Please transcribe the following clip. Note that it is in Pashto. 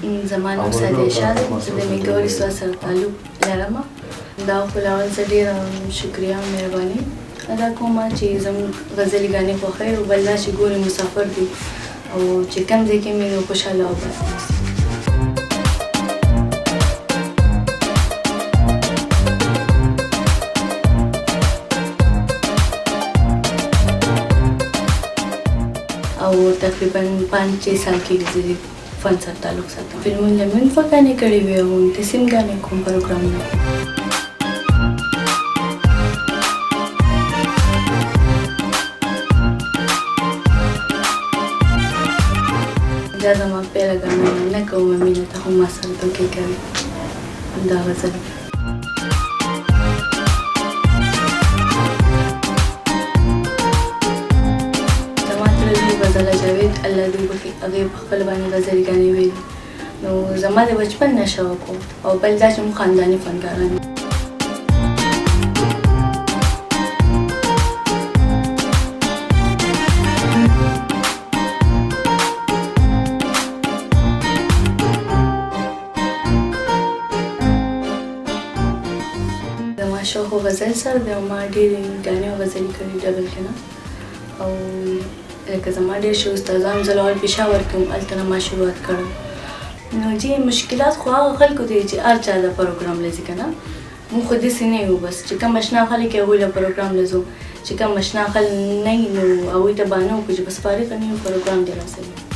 زما نوم سعدیه شاه دی، زه د میګوري سوا سره تعلق لرم. دا خو له اول څخه ډېره شکریه او مهرباني ادا کوم چې زموږ غزلې ګانې خوښوي، او بل دا چې ګوري مسافر دي او چې کوم ځای کې مې نو خوشحاله او آباد اوسي. او تقریبا 5-6 سال کېږي زه دې فن سره تعلق ساتم. فلمونه مې هم ګانې کړې وي او داسې هم ګانې کوم پروګرامونه. دا زما پیله ګانه نه کومه مینه ته هم ما سره دوکې کوي، دا غزل. زما تره زوی غزله جاوید، الله دې وبخښي، هغې په خپله باندې غزلې ګانې ویلي، نو زما د بچپن نه شوق و، او بل دا چې موږ خانداني فنکاران یو. زما شوق غزل سره دی او ما ډېرې ګانې او غزلې کړي ډبل که نه، او لکه زما ډېر ښه استادان، زه له اول پېښور کې وم، هلته نه ما شروعات کړی. نو جی مشکلات خو هغه خلکو ته چې هر چا له پروګرام له ځي که نه، موږ خو داسې نه یو، بس چې کوم اشنا خلک یې هغوی له پروګرام له ځو، چې کوم اشنا خلک نه وي نو هغوی ته بانه وکړو چې بس فارغه نه یو، پروګرام دې راسره.